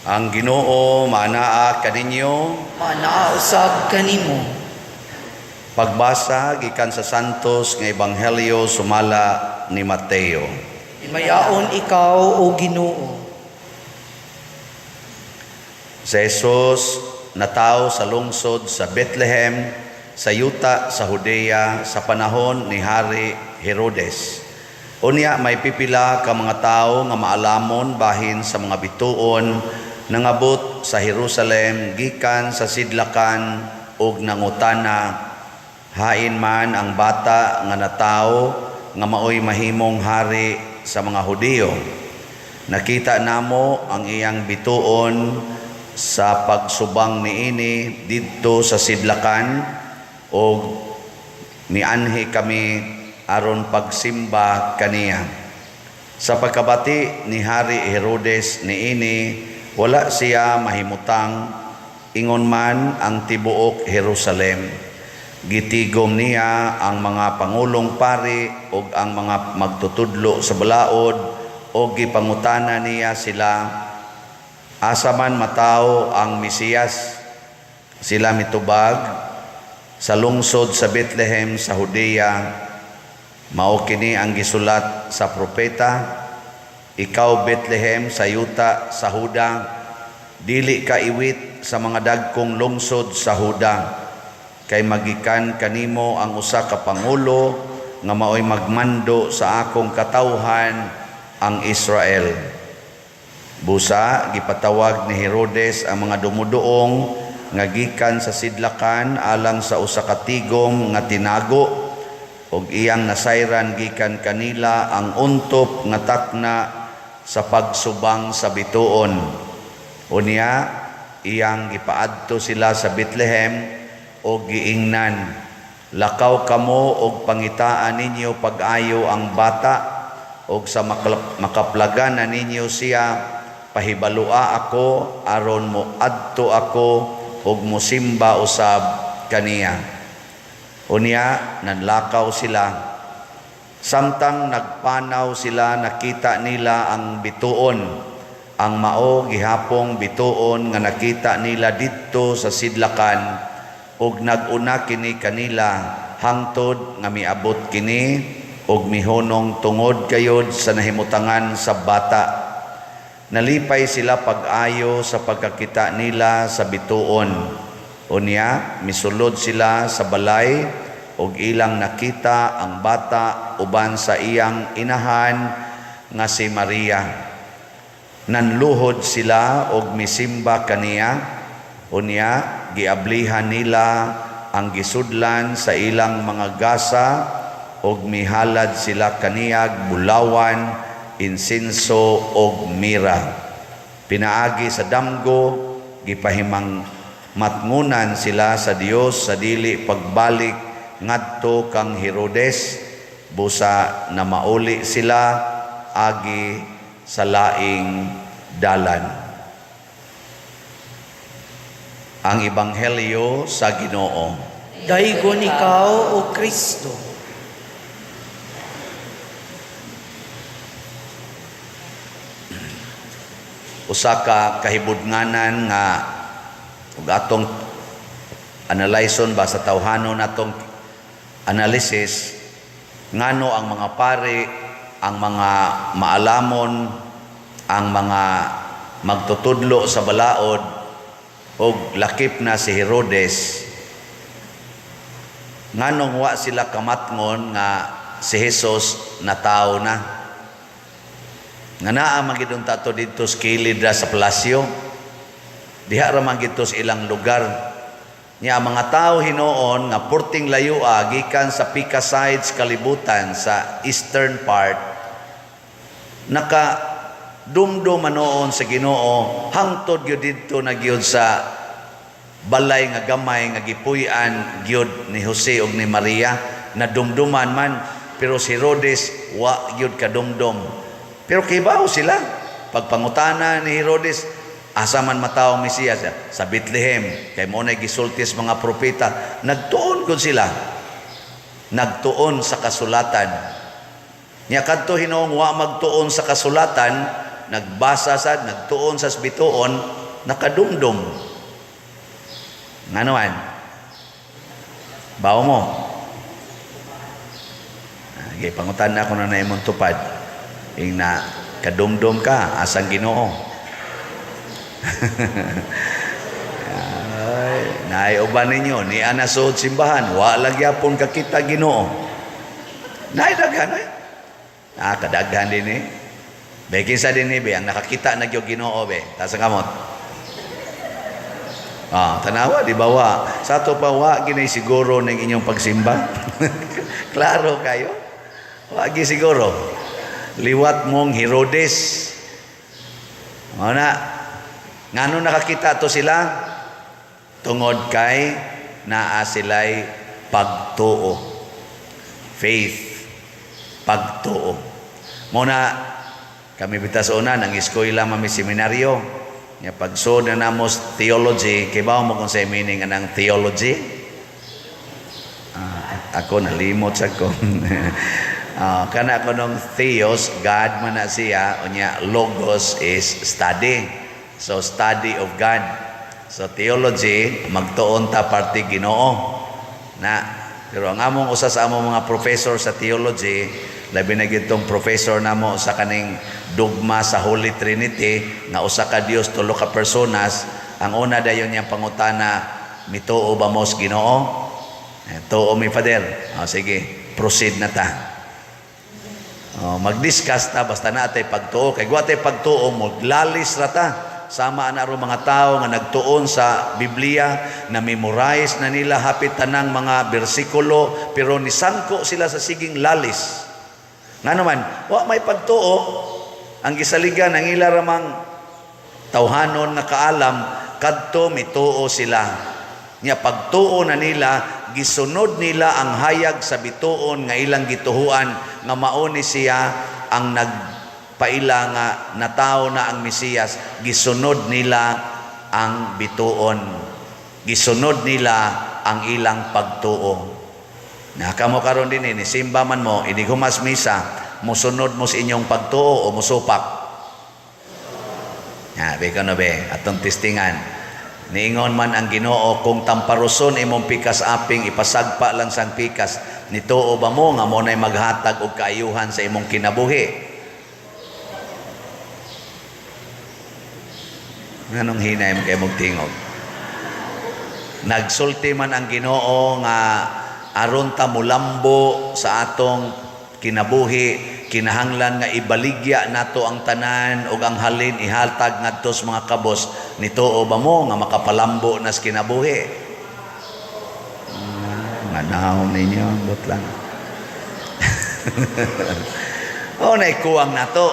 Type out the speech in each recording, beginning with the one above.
Ang Ginoo maanaa kaninyo. Maanaa usab kanimo. Pagbasa gikan sa Santos nga Ebanghelyo sumala ni Mateo. Himayaon ikaw, o Ginoo. Si Jesus natawo sa lungsod sa Bethlehem sa yuta sa Judea sa panahon ni Hari Herodes. Unya may pipila ka mga tawo nga maalamon bahin sa mga bituon nangabot sa Jerusalem gikan sa sidlakan ug nangutana, "Hain man ang bata nga natawo nga maoy mahimong hari sa mga Hudiyo? Nakita namo ang iyang bituon sa pagsubang niini didto sa sidlakan ug mianhi kami aron pagsimba kaniya." Sa pagkabati ni Hari Herodes niini, wala siya mahimutang, ingon man ang tibuok Jerusalem. Gitigom niya ang mga pangulong pari ug ang mga magtutudlo sa balaod ug gipangutana niya sila, "Asa man matawo ang Mesiyas?" Sila mitubag, "Sa lungsod sa Bethlehem sa Judea. Mao kini ang gisulat sa propeta, 'Ikaw, Bethlehem, sa yuta sa Huda, dili ka iwit sa mga dagkong lungsod sa Huda, kay magikan kanimo ang usa ka pangulo nga maoy magmando sa akong katawhan, ang Israel.'" Busa gipatawag ni Herodes ang mga dumuduong nga gikan sa sidlakan alang sa usa ka tigom nga tinago ug iyang nasayran gikan kanila ang untop nga takna sa pagsubang sa bituon. Unya iyang gipaadto sila sa Bethlehem ug giingnan, "Lakaw kamo og pangitaan ninyo pag-ayo ang bata, ug sa makaplagan na ninyo siya, pahibalua ako aron mo adto ako ug mosimba usab kaniya." Unya nanlakaw sila. Samtang nagpanaw sila, nakita nila ang bituon, ang mao gihapong bituon nga nakita nila didto sa sidlakan, ug nag-una kini kanila hangtod nga miabot kini ug mihunong tungod kayod sa nahimutangan sa bata. Nalipay sila pag-ayo sa pagkakita nila sa bituon. Unya misulod sila sa balay ug ilang nakita ang bata uban sa iyang inahan nga si Maria. Nanluhod sila og misimba kaniya. Unya giablihan nila ang gisudlan sa ilang mga gasa ug mihalad sila kaniyag bulawan, insenso ug mira. Pinaagi sa damgo, gipahimang matngunan sila sa Dios sa dili pagbalik ngadto kang Herodes. Busa na mauli sila agi sa laing dalan. Ang Ebanghelyo sa Ginoo. Daygon ikaw, O Kristo. Usa ka kahibudnganan nga ug atong analyson ba sa tawhanon natong analysis, ngano ang mga pari, ang mga maalamon, ang mga magtutudlo sa balaod og lakip na si Herodes, nganong wa sila kamatngon nga si Jesus natawo na, nga naa man gid unta to didto sa kilid ra sa palasyo, diha ra man gid to sa ilang lugar niya? Ang mga tao hinuon nga purting layoa gikan sa pika sides kalibutan sa eastern part, naka dumdum manoon sa Ginoo hangtod gyud didto na gyud sa balay nga gamay nga gipuy-an gyud ni Jose ug ni Maria. Nadumduman man, pero si Herodes wa gyud kadumdum. Pero kibaw sila. Pagpangutana ni Herodes, "Asa man matawo ang Mesiyas?" "Sa Bethlehem, kay mao nay gisulti sa mga propeta." Nagtuon gud sila, nagtuon sa kasulatan. Nya kadto hinuong wa magtuon sa kasulatan. nagbasa sad, nagtuon sa bituon, nakadumdum. Ngano man? Bawo mo. Okay, pangutan na ako na imong tupad. Ing na kadumdum ka asang Ginoo. Ay, naay uban ninyo ni ana suod simbahan, wa lagi yapon kakita Ginoo. Naay daghan eh. Ah, kadaghan din eh. Be, kinsa din eh, be, ang nakakita na gyud Ginoo be. Taas ang kamot. Ah, tanawa di ba wa? Sa ato pa wa ginay siguro ning inyong pagsimba. Klaro kayo. Wa gi siguro. Liwat mong Herodes. Mao na. Ngano nakakita to sila? Tungod kay naa sila'y pagtuo. Faith. Pagtuo. Mao na kami bitas una nang eskwela mami seminaryo. Nya pagsud na namo sa theology, kibaw mo kung sa meaning anang theology? Ah, ako nalimot sa ko. Ah, kana ko nung theos, God man na siya, unya logos is study. So study of God. So theology, magtuon ta parte Ginoo. Na pero ang among usa sa among mga professor sa theology, labi na gyud tong professor namo sa kaning dogma sa Holy Trinity nga usa ka Dios, tulo ka personas, ang una dayon niyang pangutana, "Mituo ba mo sa Ginoo?" "Eh, tuo mi, Father." "Oh, sige, proceed na ta." Oh, mag-discuss ta basta na atay pagtuo, kay wa tay pagtuo maglalis ra ta. Sama ana ro mga tao nga nagtuon sa Biblia, na memorize na nila hapit tanang mga bersikulo, pero nisangko sila sa siging lalis. Ngano man wa may pagtuo, ang gisaligan ang ila ramang tawhanon nga kaalam kadto mituo sila. Nya pagtuo na nila, gisunod nila ang hayag sa bituon nga ilang gituhuan nga mao ni siya ang nagpaila nga natawo na ang Mesiyas. Gisunod nila ang bituon, gisunod nila ang ilang pagtuo. Na kamo karon din ni simba man mo, inig humas misa, musunod mo sa inyong pagtuo o musupak? Ya, be kano be, atong testingan. Niingon man ang Ginoo, kung tamparuson imong pikas aping, ipasagpa lang sang pikas. Nituo ba mo nga mo na'y maghatag og kaayuhan sa imong kinabuhi? Nganong hinay mo kay mong tingog? Nagsulti man ang Ginoo nga aron ta mulambo sa atong kinabuhi, kinahanglan nga ibaligya nato ang tanan ug ang halin ihatag ngadto sa mga kabos. Nituo ba mo nga makapalambo nas kinabuhi? Manaw ninyo, but lang. O naikuwang nato.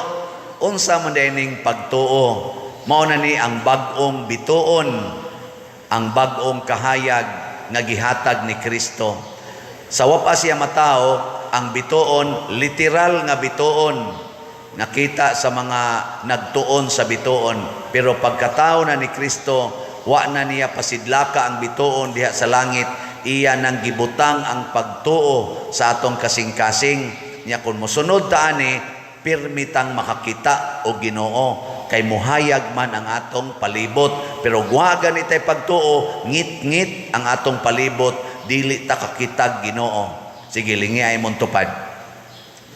Unsa man ning pagtuo? Mao na ni ang bag-ong bituon, ang bag-ong kahayag nga gihatag ni Kristo. Sa wa pa siya matao, ang bituon, literal nga bituon, nakita sa mga nagtuon sa bituon. Pero pagkatao na ni Kristo, wa na niya pasidlaka ang bituon diha sa langit, iya nang gibutang ang pagtuo sa atong kasing-kasing. Nya kung mosunod ta ani, pirmitang makakita og Ginoo kay muhayag man ang atong palibot. Pero wa gani tay pagtuo, ngit-ngit ang atong palibot, dili ta kakitag Ginoo. Sige, lingi ay mong tupad.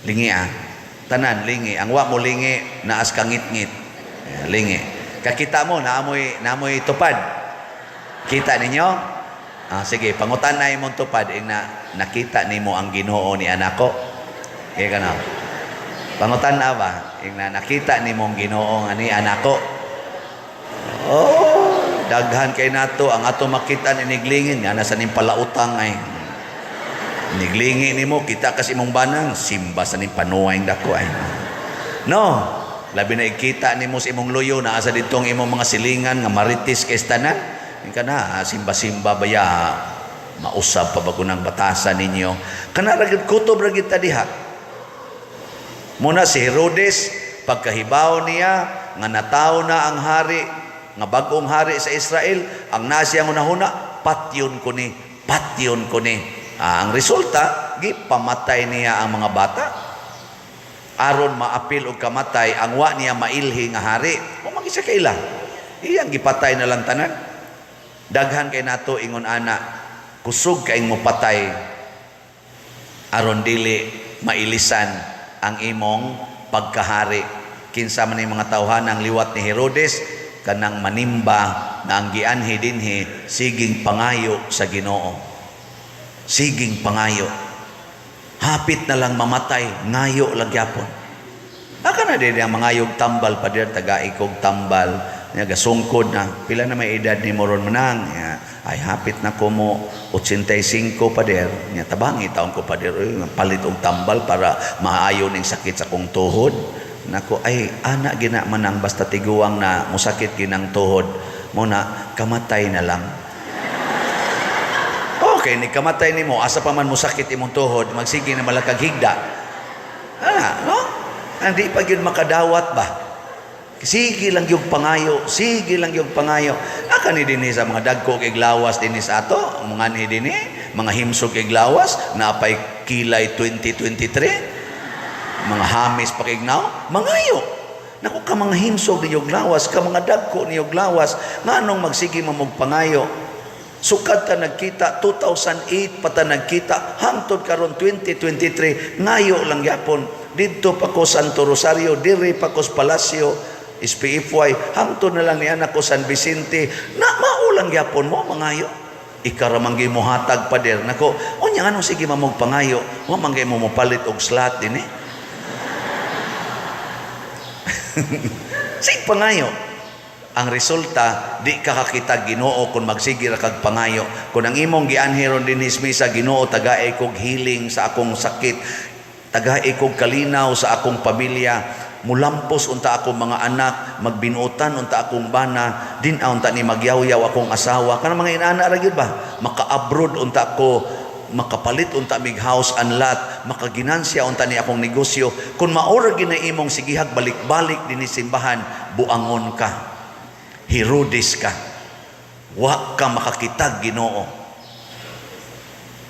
Lingi ah. Tanan, lingi. Ang wa mo lingi, naas ka ngit-ngit. Lingi. Kakita mo, naamoy tupad. Kita ninyo? Ah, sige, pangutan na imong tupad, ing na, nakita nimo ang Ginoo ni anako. Kaya ka na. Pangutan na ba? Ing na, nakita nimo ang Ginoo nga ni anako. Oh, daghan kay nato ang ato makita ni niglingin nga nasa ning palautang ay. Niglingi nimo, kita kasi imong banang simba sa ning panuway dako ay. No, labi na ikita nimo sa imong luyo naa sa ditong imong mga silingan nga marites kay tanan. Ka na simba-simba baya, mausab pa bago ng batasan ninyo. Kana ra gyud, kutob ra gyud ta diha. Muna si Herodes, pagkahibaw niya nga natawo na ang hari nga bag-ong hari sa Israel, ang nasiyang hunahuna, "Patyon ko ni, patyon ko ni." Ah, ang resulta, gipamatay niya ang mga bata. Aron maapil og kamatay ang wa niya mailhi nga hari. Wa man siya kaila. Iyang gipatay na lang tanan. Daghan kay nato ingon ana, kusog kay mo patay aron dili mailisan ang imong pagkahari. Kinsa man yung mga tawhanang liwat ni Herodes, kanang manimba na ang gianhi dinhi, siging pangayo sa Ginoo. Siging pangayo. Hapit na lang mamatay, ngayo lang gyapon. Aka na din ang mangayog tambal pa dir, taga ikog tambal nya, gasungkod na. "Pila na may edad ni moron, manang?" Nya, "Ay, hapit na ko mo 85, pader." Nya, "Tabangi taon ko, pader." "Uy, palit og tambal para maayo ning sakit sa kong tuhod." "Nako, ay ana gina, manang, basta tiguang na musakit ginang tuhod mo na, kamatay na lang." Okay, ni kamatay nimo, asa pa man musakit imong tuhod, magsige na malakag higda. Ah, no? Hindi pa gyud makadawat ba? Sige lang yung pangayo, sige lang yung pangayo. Aka ni dinhi sa mga dagko kay lawas dinhi sa ato, mga ni dinhi, mga himsog kay lawas, napay kilay 2023. Mga hamis pa kay gnaw, mangayo. Naku ka mga himsog niyog lawas, ka mga dagko niyog lawas, nganong magsige mamog pangayo? Sukad ta nagkita, 2008 pa ta nagkita, hangtod karon 2023, ngayo lang gyapon. Didto pa ko Santo Rosario, diri pa ko sa Palacio, SPFY, hangtod na lang ni anak ko San Vicente, na mao lang gyapon mo mangayo. "Ikaw ra man gyud mohatag, pader." Nako, unya anong sige mamog pangayo? Wa man gyud mo mopalit og slot din eh. Sig pangayo. Ang resulta, di ka kakita Ginoo kung magsige ra kag pangayo. Kung ang imong gianhi ron dinhi sa misa, "Ginoo, tagae kog healing sa akong sakit, tagae kog kalinaw sa akong pamilya, mulampos unta akong mga anak, magbinuotan unta akong bana, din unta ni magyawyaw akong asawa." Kanang mga inana ra gyud ba? "Maka-abroad unta ko, makapalit unta mig house and lot, makaginansya unta ni akong negosyo." Kung maura gyud na imong sigihag balik-balik dinhi simbahan, buangon ka. Herodes ka. Wa ka makakitag Ginoo.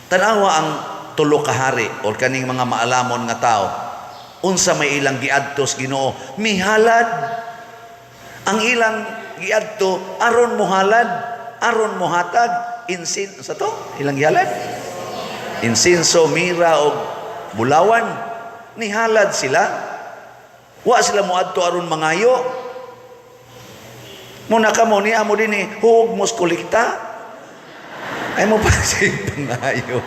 Tanawa ang tulo ka hari or kaning mga maalamon nga tao. Unsa may ilang giadtos Ginoo? Mihalad. Ang ilang giadto aron mohalad, aron mohatag insin sa to ilang gihalad? Insinso, mira og bulawan. Nihalad sila. Wa sila moadto aron mangayo. Muna ka mo ni amo din eh, huog mos kolekta. Ay mo pa si pangayo.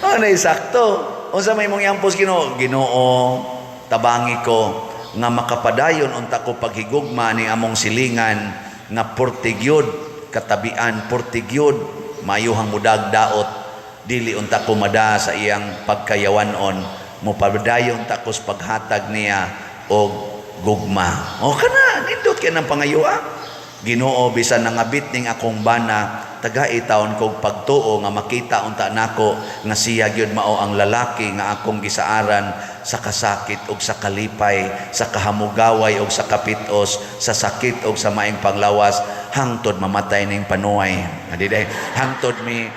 Ano sakto? Unsa may mong iampos Ginoo? "Ginoo, tabangi ko nga makapadayon unta ko paghigugma ni among silingan nga portigyod katabian, portigyod mayuhang mudag daot, dili unta ko mada sa iyang pagkayawanon, mopadayon ta ko sa paghatag niya og gugma." O kana nindot kay ng pangayoa. "Ginoo, bisan nangabit ning akong bana, tagai taon kog pagtuo nga makita unta nako nga siya gyud mao ang lalaki nga akong gisaaran sa kasakit ug sa kalipay, sa kahamugaway ug sa kapitos, sa sakit ug sa maing panglawas, hangtod mamatay ning panuay." Adi day, hangtod mi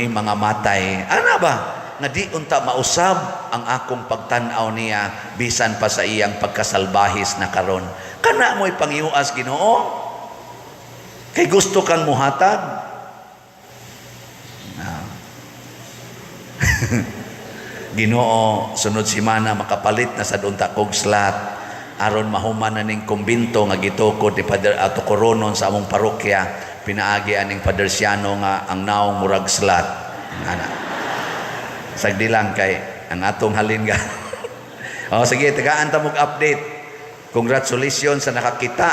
mga matay. Ana ba? Nga di unta mausab ang akong pagtan-aw niya bisan pa sa iyang pagkasalbahis na karon. Kana mo'y pangyuas Ginoo. Kay gusto kang muhatag. Ah. "Ginoo, sunod simana makapalit na sad unta kog slot aron mahuman na ning kumbinto nga gitukod ni Father ato koronon sa among parokya pinaagi aning Father Siano nga ang naong murag slot." Ana. Sagdi lang kay ang atong halin ga. O sige, tagaan ta mog update. Congratulations sa nakakita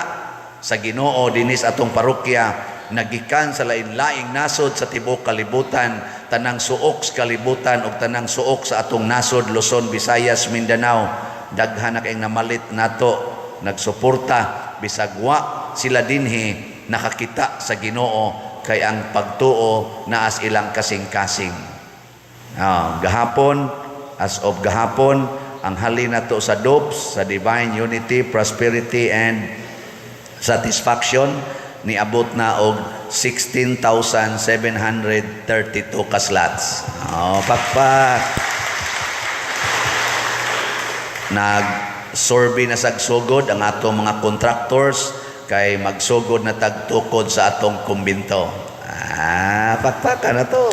sa Ginoo dinis atong parokya, nagikan sa lain-laing nasod sa tibuok kalibutan, tanang suok sa kalibutan ug tanang suok sa atong nasod, Luzon, Visayas, Mindanao. Daghan na kayong namalit nato, nagsuporta bisag wa sila dinhi, nakakita sa Ginoo kay ang pagtuo naas ilang kasing-kasing. Ah, gahapon, as of gahapon, ang halin nato sa DOPS, sa Divine Unity, Prosperity and Satisfaction, niabot na og 16,732 ka slots. Oh, pakpak. Nag-survey na sag sugod ang atong mga contractors kay magsugod na tagtukod sa atong kumbinto. Ah, pakpaka na to.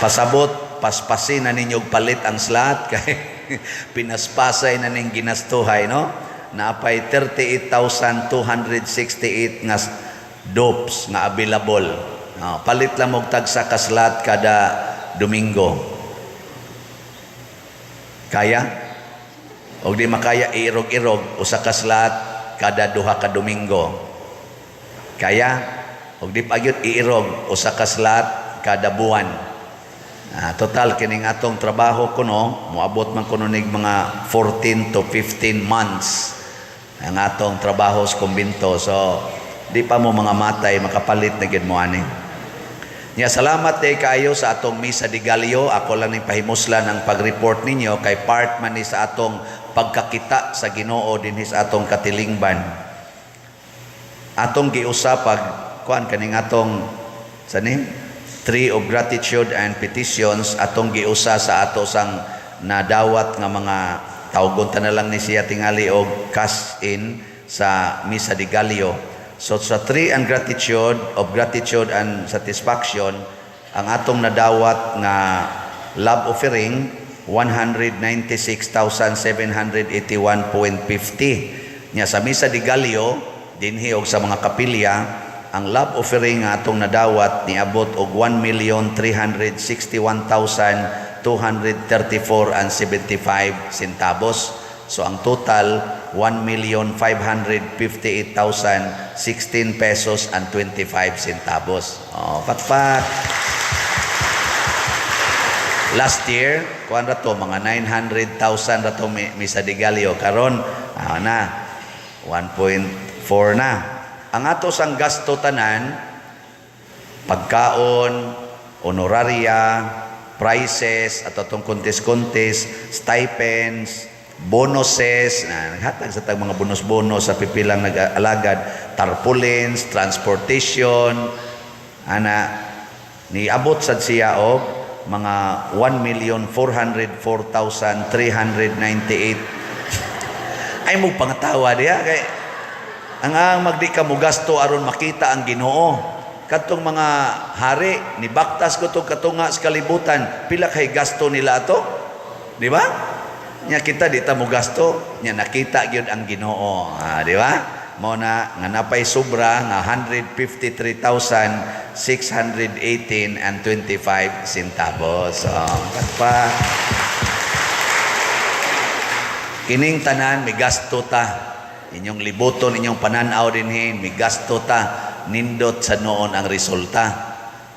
Pasabot, paspasin na ninyo og palit ang slot kay pinaspasay na ning ginastuhay, no? Naapay 38,268 nga dopes nga available. No, palit lang og tagsa ka slot kada Domingo. Kaya? Og di makaya, iirog-irog, usa ka slot kada 2 ka Domingo. Kaya? Og di pa gyud, iirog, usa ka slot kada buwan. Ah, total kining atong trabaho kuno moabot man kuno nig mga 14 to 15 months ang atong trabaho sa kumbinto. So di pa mo mga matay, makapalit na gyud mo ani. Nya salamat kay kaayo sa atong Misa de Gallo. Ako lang ning pahimuslan ang pag-report ninyo kay part man ni sa atong pagkakita sa Ginoo dinhi sa atong katilingban. Atong giusa pag kuan kaning atong sa ni Tree of Gratitude and Petitions, atong giusa sa ato sang nadawat nga mga, tawgon ta na lang ni siya tingali og cash in sa Misa de Gallo. So sa Tree and Gratitude of Gratitude and Satisfaction, ang atong nadawat nga love offering, 196,781.50. Nya sa Misa de Gallo dinhi og sa mga kapilya, ang love offering nga atong nadawat niabot og 1,361,234.75 centavos. So ang total, 1,558,016 pesos and 25 centavos. Oh, patpat. Last year, kuan ra to, mga 900,000 ra to Misa de Gallo. Karon, na 1.4 na. Ang ato sang gasto tanan, pagkaon, honoraria, prices, at atong kontes-kontes, stipends, bonuses, na naghatag sa tag mga bonus-bonus sa pipilang nag-alagad, tarpaulins, transportation, ana, niabot sad siya og mga 1,404,398. Ay mo pangatawa diya kay ang magdi ka mo gasto aron makita ang Ginoo. Katong mga hari ni baktas ko tong katunga sa kalibutan, pila kay gasto nila ato, di ba? Nya kita di ta mo gasto, nya nakita gyud ang Ginoo. Ah, di ba? Mo na nga napay sobra nga 153,618 and 25 centavos. Oh, pa. Kining tanan may gasto ta. Inyong libuton, inyong pananaw dinhi, may gasto ta. Nindot sa noon ang resulta.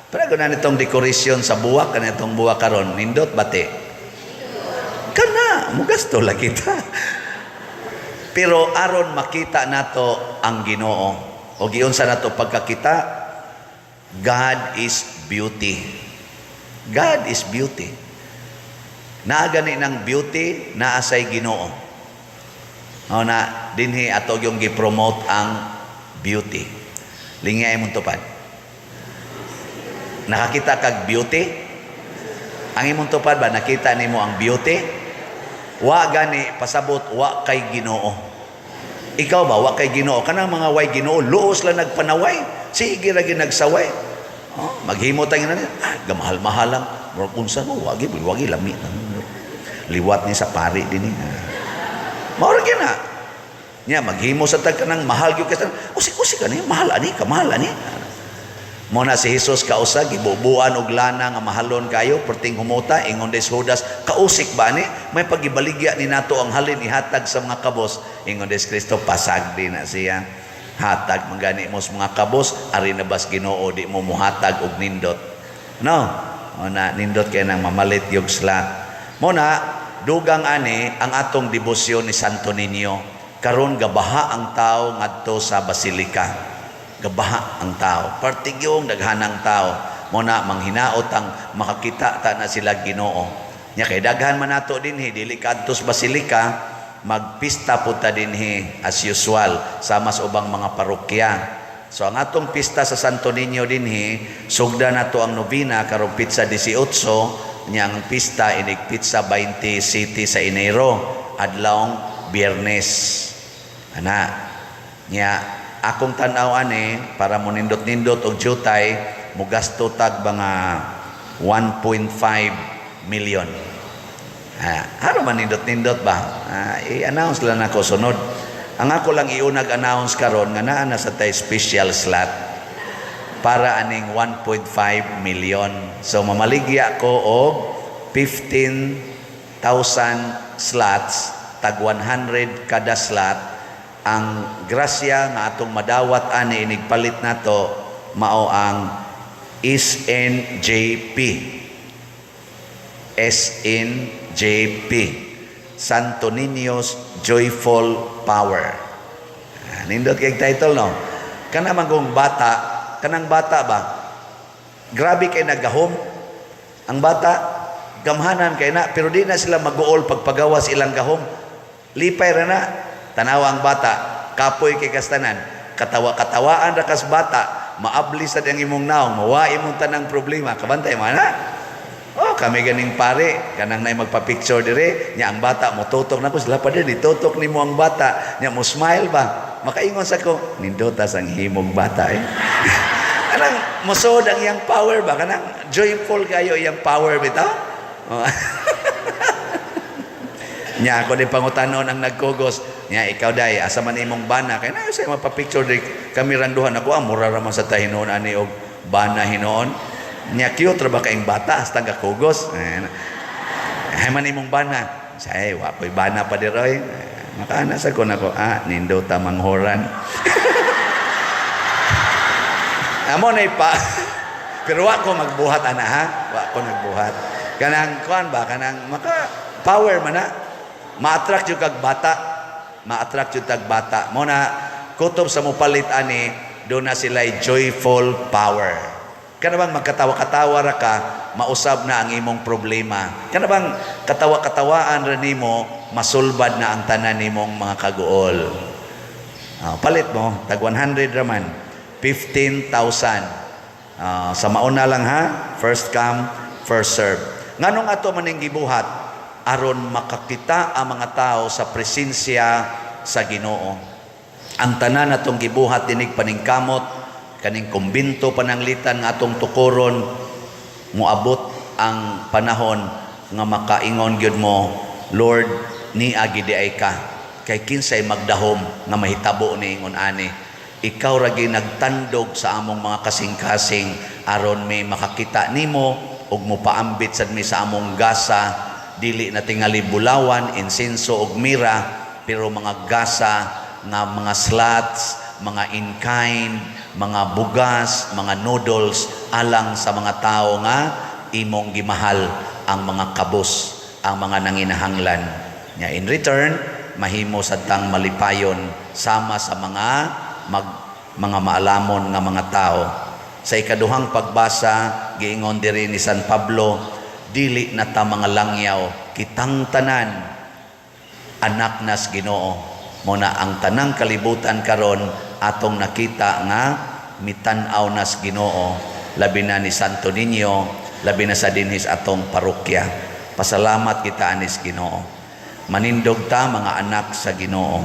Pero na nitong decoration sa buwak, kanitong buwak karon, nindot bate. Kana, mo gasto lagi ta. Pero aron makita nato ang Ginoo. O giunsa nato pagkakita, God is beauty. God is beauty. Naa gani ng beauty, naa say Ginoo. O na dinhi ato yung gi-promote ang beauty. Lingay mong tupad. Nakakita kag beauty? Ang imong tupad ba, nakita nimo ang beauty? Wa gani, pasabot wa kay Ginoo. Ikaw ba wa kay Ginoo? Kanang mga way Ginoo, luos lang nagpanaway. Sige ra gyud nagsaway. Oh, maghimo tayo na, ah, gamahal-mahal lang. Murag unsa mo, wagi, wagi lami. Liwat ni sa pari din eh. Mao ra gyud na. Nya maghimo sa tag kanang mahal gyud kasi. Usik-usik ani, mahal ani, kamahal ani. Mo na si Jesus kausa gibubuan og lana nga mahalon kayo, perting humuta. Ingon des Judas, "Kausik ba ni? May pagibaligya ni nato ang halin, ihatag sa mga kabos." Ingon des Kristo, "Pasag di na siya. Hatag man gani mo sa mga kabos, ari na bas Ginoo di mo muhatag og nindot?" No, mo na nindot kay nang mamalit yung slot. Mo na dugang ani ang atong debosyon ni Santo Niño. Karon gabaha ang tao ngadto sa basilika, gabaha ang tao. Partigyong daghanang tao. Mo na manghinaot ang makakita ta na sila Ginoo. Nya kay daghan man nato dinhi dili kadtos basilika, magpista pud ta dinhi as usual sama sa ubang mga parokya. So ang atong pista sa Santo Niño dinhi, sugda nato ang novena karong pitsa 18. Nya ang pista inig petsa 27 sa Enero, adlawng Biyernes. Ana. Nya akong tan-aw ani para mo nindot-nindot og jutay, mugasto tag mga 1.5 million. Ah, haro man nindot-nindot ba? Ah, i-announce lang nako sunod. Ang ako lang iunag announce karon nga naa na sa tay special slot para aning 1.5 million. So mamaligya ko og 15,000 slots, tag 100 kada slot. Ang grasya nga atong madawat ani inig palit nato mao ang SNJP. SNJP, Santo Niño's Joyful Power. Ah, nindot kay title, no? Kana man kung bata, kanang bata ba? Grabe kay nagahom. Ang bata gamhanan kay na, pero di na sila maguol pagpagawas ilang gahom. Lipay ra na. Tanawa ang bata, kapoy kay kastanan. Katawa-katawaan ra kas bata, maabli sa ang imong naong, mawa imong tanang problema. Kabantay mo na? Oh, kami ganing pare, kanang nay magpa-picture dire, nya ang bata mo tutok nako sila pa dire, tutok nimo ang bata, nya mo smile ba? Makaingon sa ko, nindotas ang himog bata eh. Kanang mosod ang iyang power ba? Kanang joyful kayo iyang power bitaw? Oh. Nya ako din pangutanon ang nagkugos. Nya ikaw day, asa man imong bana? Kay na sa mapapicture di kami randuhan ako, ah, mura ra man sa ta hinuon ani og bana hinuon. Nya cute ra ba kaing bata hasta gakugos. Ay man imong bana. Say, wa ko'y bana pa diroy. Makaana sa ko nako, ah, nindota manghoran. Amo na pa. Pero wa ko magbuhat ana ha. Wa ko nagbuhat. Kanang kuan ba, kanang maka power man na. Ma-attract jud kag bata. Ma-attract jud kag bata. Mo na kutob sa mopalit ani do na sila joyful power. Kana bang magkatawa-katawa ra ka, mausab na ang imong problema. Kana bang katawa-katawaan ra nimo, masulbad na ang tanan nimong mga kaguol. Ah, palit mo, tag 100 raman, 15,000. Ah, sa mauna lang ha, first come, first serve. Nganong ato maning gibuhat? Aron makakita ang mga tao sa presensya sa Ginoo. Ang tanan atong gibuhat dinig paningkamot, kaning kumbinto pananglitan nga atong tukoron, moabot ang panahon nga makaingon gyud mo, "Lord, niagi di ay ka." Kay kinsay magdahom nga mahitabo ni ingon ani? Ikaw ra gyud nagtandog sa among mga kasing-kasing aron may makakita nimo ug mopaambit sad mi sa among gasa, dili na tingali bulawan, insenso ug mira, pero mga gasa nga mga slots, mga in kind, mga bugas, mga noodles alang sa mga tao nga imong gimahal, ang mga kabus, ang mga nanginahanglan. Nya in return, mahimo sad tang malipayon sama sa mga maalamon nga mga tao. Sa ikaduhang pagbasa, giingon diri ni San Pablo, dili na ta mga langyaw, kitang tanan anak nas Ginoo. Mo na ang tanang kalibutan karon atong nakita nga mitan-aw nas Ginoo, labi na ni Santo Niño, labi na sa dinhis atong parokya. Pasalamat kita anis Ginoo. Manindog ta, mga anak sa Ginoo.